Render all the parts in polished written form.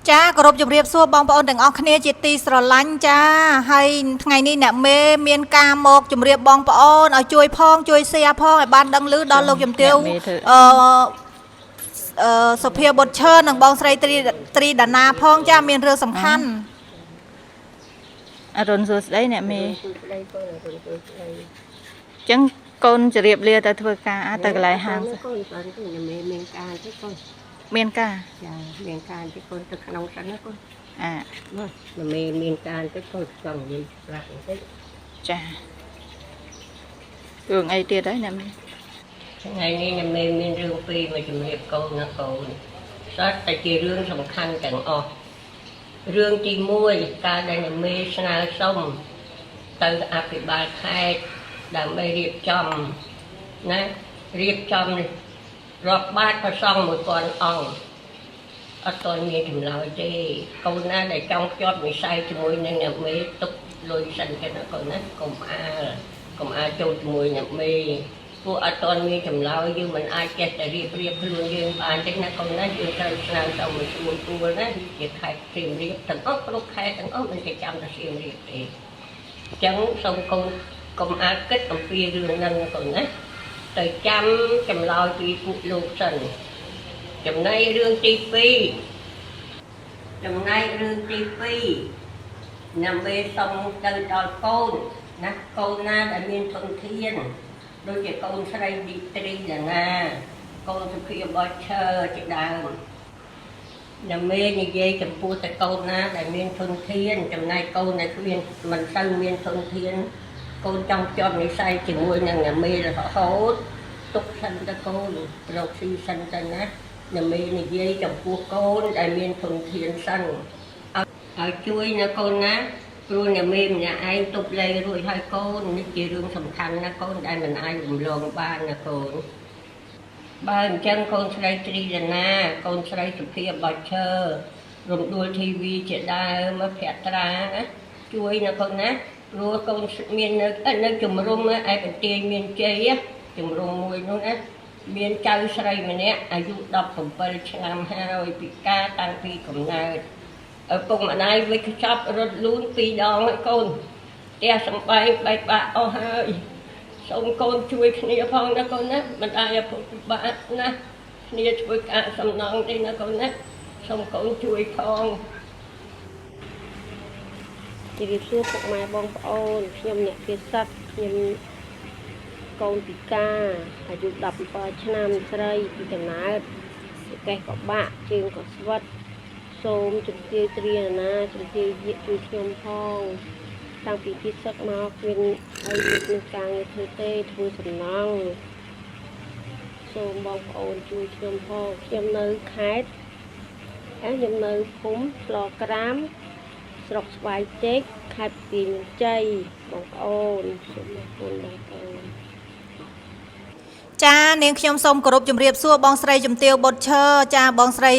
ចាគោរពជម្រាបសួរបងប្អូនទាំងអស់គ្នាជាទីស្រឡាញ់ចាហើយថ្ងៃនេះអ្នកមេមានការមកជម្រាបបងប្អូនឲ្យជួយផងជួយ share ផងឲ្យបានដឹងឮដល់លោកជំទាវ អ្នកមេធ្វើ អឺអឺសុភាបុត្រឈើនិងបងស្រីត្រីត្រីដាណាផងចាមានរឿងសំខាន់ អរុនសួស្តីអ្នកមេ សួស្តីកូនអរុនសួស្តី អញ្ចឹងកូនជរាបលាទៅធ្វើការអាទៅកន្លែងហាង កូនបានទៅញ៉ាំមានការទេកូន មានការ ចាមានការទេកូនទៅក្នុងសិនណាកូន អា មកញ៉ាំមានការទេកូនចង់និយាយប្រាប់បន្តិច ចារឿងអីទៀតហើយអ្នកមេ ថ្ងៃនេះញ៉ាំមានរឿងពីរមកជំរាបកូនណាកូនសុទ្ធតែជារឿងសំខាន់ទាំងអស់រឿងទី1ការដែលញ៉ាំស្នើសុំទៅអភិបាលខេត្តដើម្បីរៀបចំណារៀបចំរាប់បាតប្រសង់1000អង្គ អត់ទាន់មានចម្លើយទេកូនណាដែលចង់ភ្ជាប់និស័យជាមួយនឹងអ្នកមេទុកលុយសិនទៅណាកូនណាកុំអាលកុំអាលចូលជាមួយអ្នកមេពួកអត់ទាន់មានចម្លើយយើងមិនអាចចេះតែរៀបរៀបខ្លួនយើងបានទេណាកូនណាយើងត្រូវស្នើសុំឲ្យស្រួលពួលណាជាខេត្តសៀមរាបទាំងអស់គ្រប់ខេត្តទាំងអស់មិនគេចាំតែសៀមរាបទេអញ្ចឹងសូមកូនកុំអាលគិតអំពីរឿងហ្នឹងណាកូនណាទៅចាំចម្លើយពីពួកលោកសិនចំណែករឿងទី2 ចំណែករឿងទី2ដើម្បីសុំទៅដល់កូនណាកូនណាដែលមានធនធានដូចជាកូនស្រីឌីត្រីដាណាកូនសុភាបឈើជាដើមដើម្បីនិយាយចំពោះតែកូនណាដែលមានធនធានចំណែកកូនដែលគ្មានមិនសូវមានធនធានកូនចង់ភ្ជាប់និស័យជាមួយនឹងអ្នកមេរហូតទុកសិនទៅកូនរកស៊ីសិនទៅណា ដើម្បីនិយាយចំពោះកូនដែលមានធនធានសិនឲ្យជួយណាកូនណាព្រោះអ្នកមេម្នាក់ឯងទប់លែងរួចហើយកូននេះជារឿងសំខាន់ណាកូនដែលមិនអាចរំលងបានណាកូនបើអញ្ចឹងកូនស្រីត្រីដាណាកូនស្រីសុភាបឈើរំដួលធីវីជាដើមភក្ត្រាណាជួយណាកូនណាព្រោះកូនមាននៅជំរំឯបន្ទាយមានជ័យជំរំមួយនោះណាមានចៅស្រីម្នាក់អាយុ17ឆ្នាំហើយពិការតាំងពីកំណើតឪពុកម្ដាយវិចខ្ចប់រត់លូន2ដងហើយកូនផ្ទះសំបែងបែកបាក់អស់ហើយសូមកូនជួយគ្នាផងណាកូនណាម្ដាយឪពុកពិបាកណាស់គ្នាធ្វើការសំណងទេណាកូនណាសូមកូនជួយផង ជម្រាបសួរពុកម៉ែបងប្អូនខ្ញុំអ្នកភាសិតខ្ញុំកូនពិការអាយុ17ឆ្នាំស្រីពីកំណើតកេះក៏បាក់ជើងក៏ស្វិតសូមជំទាវត្រាណាជំទាវយាកជួយខ្ញុំផងតាំងពីភាសិតមកគ្មានអីមានការងារធ្វើទេធ្វើសំណងសូមបងប្អូនជួយខ្ញុំផងខ្ញុំនៅខេត្តខ្ញុំនៅភូមិស្លក្រាមស្រុកស្វាយចេកខេត្តពីមានជ័យបងប្អូនសូមអរគុណបងប្អូន ចានាងខ្ញុំសូមគោរពជម្រាបសួរបងស្រីជំទាវបុត្រឈើចាបងស្រី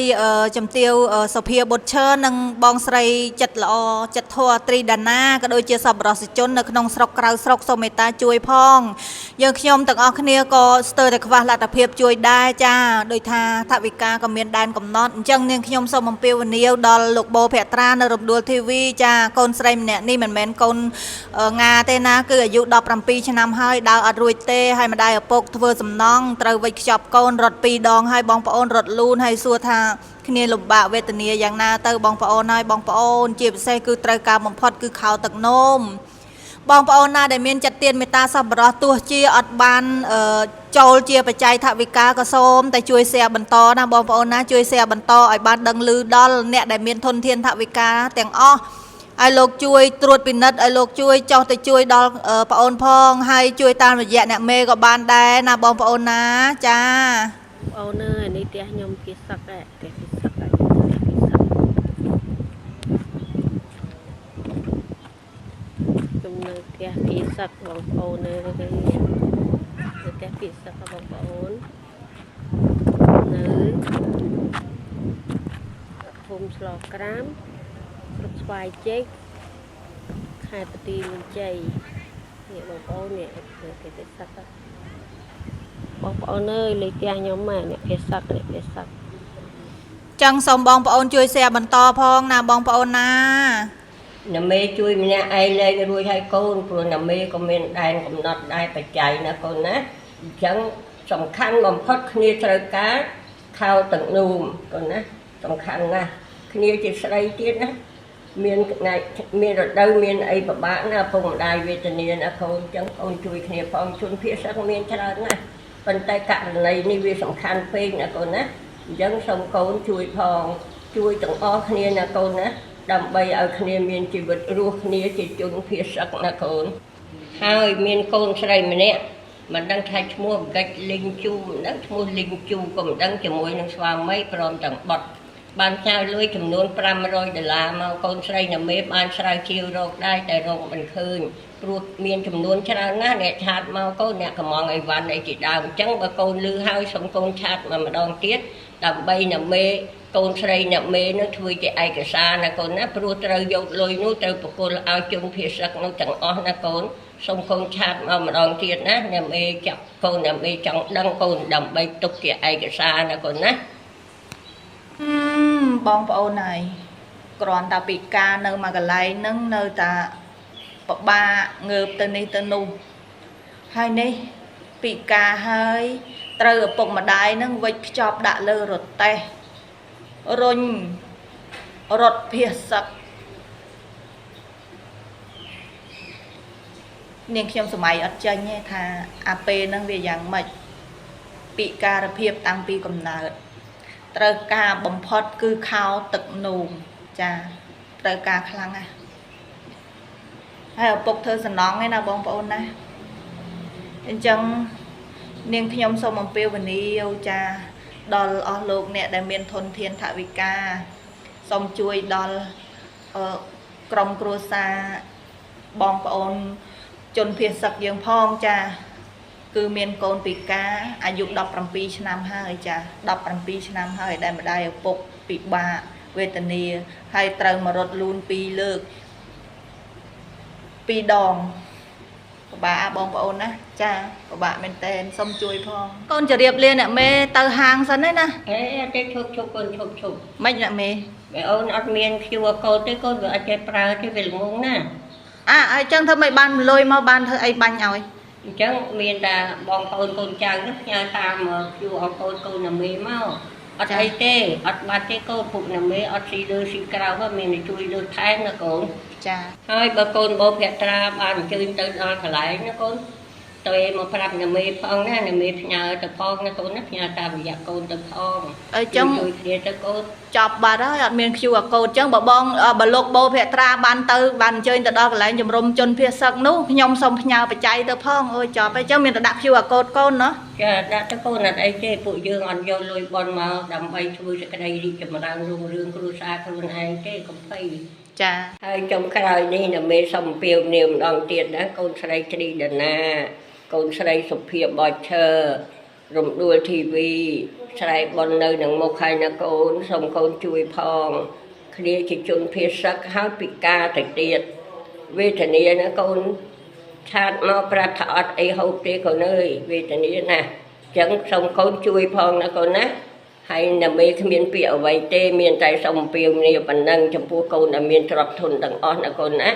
ជំទាវសុភាបុត្រឈើនិងបងស្រីចិត្តល្អចិត្តធម៌ត្រីដាណាក៏ដូចជាសប្បុរសជននៅក្នុងស្រុកក្រៅស្រុកសូមមេត្តាជួយផងយើងខ្ញុំទាំងអស់គ្នាក៏ស្ទើរតែខ្វះលទ្ធភាពជួយដែរចាដោយថាថវិកាក៏មានដែនកំណត់អញ្ចឹងនាងខ្ញុំសូមអំពាវនាវដល់លោកបូភក្ត្រានៅរំដួលធីវីចាកូនស្រីម្នាក់នេះមិនមែនកូនងាទេណាគឺអាយុ17ឆ្នាំហើយដើរអត់រួចទេហើយម្ដាយឪពុកធ្វើសំណងត្រូវវិចខ្ចប់កូនរត់2ដងហើយបងប្អូនរត់លូនហើយសួរថាគ្នាលំបាកវេទនាយ៉ាងណាទៅបងប្អូនហើយបងប្អូនជាពិសេសគឺត្រូវការបំផុតគឺខោទឹកនោមបងប្អូនណាដែលមានចិត្តទានមេត្តាសប្បុរសទោះជាអត់បានចូលជាបច្ច័យថវិកាក៏សូមតែជួយ share បន្តណាបងប្អូនណាជួយ share បន្តឲ្យបានដឹងឮដល់អ្នកដែលមានធនធានថវិកាទាំងអស់ឲ្យលោកជួយត្រួតពិនិត្យឲ្យលោកជួយចុះទៅជួយដល់ប្អូនផងហើយជួយតាមរយៈអ្នកមេក៏បានដែរណាបងប្អូនណាចា បងប្អូនអើយនេះផ្ទះខ្ញុំភាសឹកដែរផ្ទះភាសឹកដែរភាសឹកខ្ញុំនៅផ្ទះភាសឹកបងប្អូនអើយនៅផ្ទះភាសឹកបងប្អូននៅភូមិស្លក្រាមស្រុកស្វាយចេកខេត្តបន្ទាយមានជ័យនេះបងប្អូននេះគេភាសឹកបងប្អូនអើយលេខផ្ទះខ្ញុំអ្នកភាសឹកអ្នកភាសឹក ចឹងសូមបងប្អូនជួយ share បន្តផងណាបងប្អូនណា ណាមេជួយម្នាក់ឯងលែងរួចហើយកូនព្រោះណាមេក៏មានដែនកំណត់ដែរបច្ច័យណាកូនណាអញ្ចឹងសំខាន់បំផុតគ្នាត្រូវការខោទាំងនួមកូនណាសំខាន់ណាស់គ្នាជាស្រីទៀតណាមានថ្ងៃមានរដូវមានអីពិបាកណាឪពុកម្ដាយវេទនាណាកូនអញ្ចឹងកូនជួយគ្នាផងជនភៀសសឹកមានច្រើនណាស់ប៉ុន្តែករណីនេះវាសំខាន់ពេកណាកូនណាអញ្ចឹងសូមកូនជួយផងជួយទាំងអស់គ្នាណាកូនណាដើម្បីឲ្យគ្នាមានជីវិតរស់គ្នាជាជនភៀសសឹកណាកូនហើយមានកូនស្រីម្នាក់មិនដឹងថាឈ្មោះកិច្ចលីងជូមិនដឹងឈ្មោះលីងជូក៏មិនដឹងជាមួយនឹងស្វាមីព្រមទាំងបុត្របានផ្ញើលុយចំនួន500ដុល្លារមកកូនស្រីណាមេបានស្រាវជ្រាវរកដែរតែរកមិនឃើញព្រោះមានចំនួនច្រើនណាស់អ្នកឆាតមកកូនអ្នកកំងអីវ៉ាន់អីជាដើមអញ្ចឹងបើកូនលឺហើយសូមកូនឆាតមកម្ដងទៀតដើម្បីណាមេកូនស្រីអ្នកមេនឹងធ្វើជាឯកសារណាកូនណាព្រោះត្រូវយកលុយនោះត្រូវប្រគល់ឲ្យជនភៀសសឹកនោះទាំងអស់ណាកូនសូមកូនឆាតមកម្ដងទៀតណាអ្នកមេចាប់កូនអ្នកមេចង់ដឹងកូនដើម្បីទុកជាឯកសារណាកូនណាបងប្អូនហើយគ្រាន់តែពិការនៅមួយកន្លែងហ្នឹងនៅតែពិបាកងើបទៅនេះទៅនោះហើយនេះពិការហើយត្រូវឪពុកម្ដាយហ្នឹងវិចខ្ចប់ដាក់លើរទេះរុញរត់ភៀសសឹកនាងខ្ញុំសម័យអត់ចាញ់ទេថាអាពេលហ្នឹងវាយ៉ាងម៉េចពិការភាពតាំងពីកំណើតត្រូវការបំផុតគឺខោទឹកនោមចាត្រូវការខ្លាំងណាស់ហើយឪពុកធ្វើសំណងឯណាបងប្អូនណាអញ្ចឹងនាងខ្ញុំសូមអំពាវនាវចាដល់អស់លោកអ្នកដែលមានធនធានថវិកាសូមជួយដល់ក្រុមគ្រួសារបងប្អូនជនភៀសសឹកយើងផងចាគឺមានកូនពិការអាយុ17ឆ្នាំហើយចា17ឆ្នាំហើយដែលម្ដាយឪពុកពិបាកវេទនាហើយត្រូវមករត់លូន2លើក2ដងពិបាកបងប្អូនណាចាពិបាកមែនតើសូមជួយផងកូនជរាបលាអ្នកមេទៅហាងសិនណាអេទេឈប់ឈប់កូនឈប់ឈប់មិនអ្នកមេបើអូនអត់មាន QR code ទេកូនវាអត់ចេះប្រើទេវាល្ងងណាអាអញ្ចឹងធ្វើមិនបានលុយមកបានធ្វើអីបាញ់ឲ្យអញ្ចឹងមានតែបងប្អូនកូនចៅនោះផ្ញើតាម QR code កូនណាមេមកអត់អីទេអត់បាត់ទេកូនពុកណាមេអត់ស៊ីលើស៊ីក្រៅក៏មានតែជួយលើថែមណាកូនចាហើយបើកូនបោភត្រាបានអញ្ជើញទៅដល់កន្លែងណាកូនទៅមកប្រាប់ណាមេផងណាណាមេផ្ញើទៅផងណាកូនណាផ្ញើតាមរយៈកូនទៅផងអញ្ចឹងជួយគ្នាទៅកូនចប់បាត់ហើយអត់មាន QR code អញ្ចឹងបើបងបើលោកបោភត្រាបានទៅបានអញ្ជើញទៅដល់កន្លែងជំរំជនភៀសសឹកនោះខ្ញុំសូមផ្ញើបច្ច័យទៅផងអូយចប់ហើយអញ្ចឹងមានតែដាក់ QR code កូនណោះចាដាក់ទៅកូនអត់អីទេពួកយើងអត់យកលុយបនមកដើម្បីធ្វើសេចក្តីរីកចម្រើនរុងរឿងគ្រួសារខ្លួនឯងទេកុំភ័យចាហើយចុងក្រោយនេះណាមេសូមអំពាវនាវម្ដងទៀតណាកូនស្រីទ្រីដាណាកូនស្រីសុភាបោចឈើរំដួលធីវីស្រែបននៅនឹងមុខហើយណាកូនសូមកូនជួយផងគ្នាជាជនភៀសសឹកហើយពិការទៅទៀតវេទនាណាកូនឆាតមកប្រាប់ថាអត់អីហូបទេកូនអើយវេទនាណាអញ្ចឹងសូមកូនជួយផងណាកូនណាហើយណាមេគ្មានពាក្យអ្វីទេមានតែសូមអំពាវនាវប៉ុណ្ណឹងចំពោះកូនដែលមានទ្រព្យធនទាំងអស់ណាកូនណា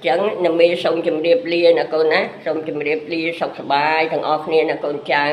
ចឹងណាមេសូមជម្រាបលាណាកូនណាសូមជម្រាបលាសុខសប្បាយទាំងអស់គ្នាណាកូនចៅ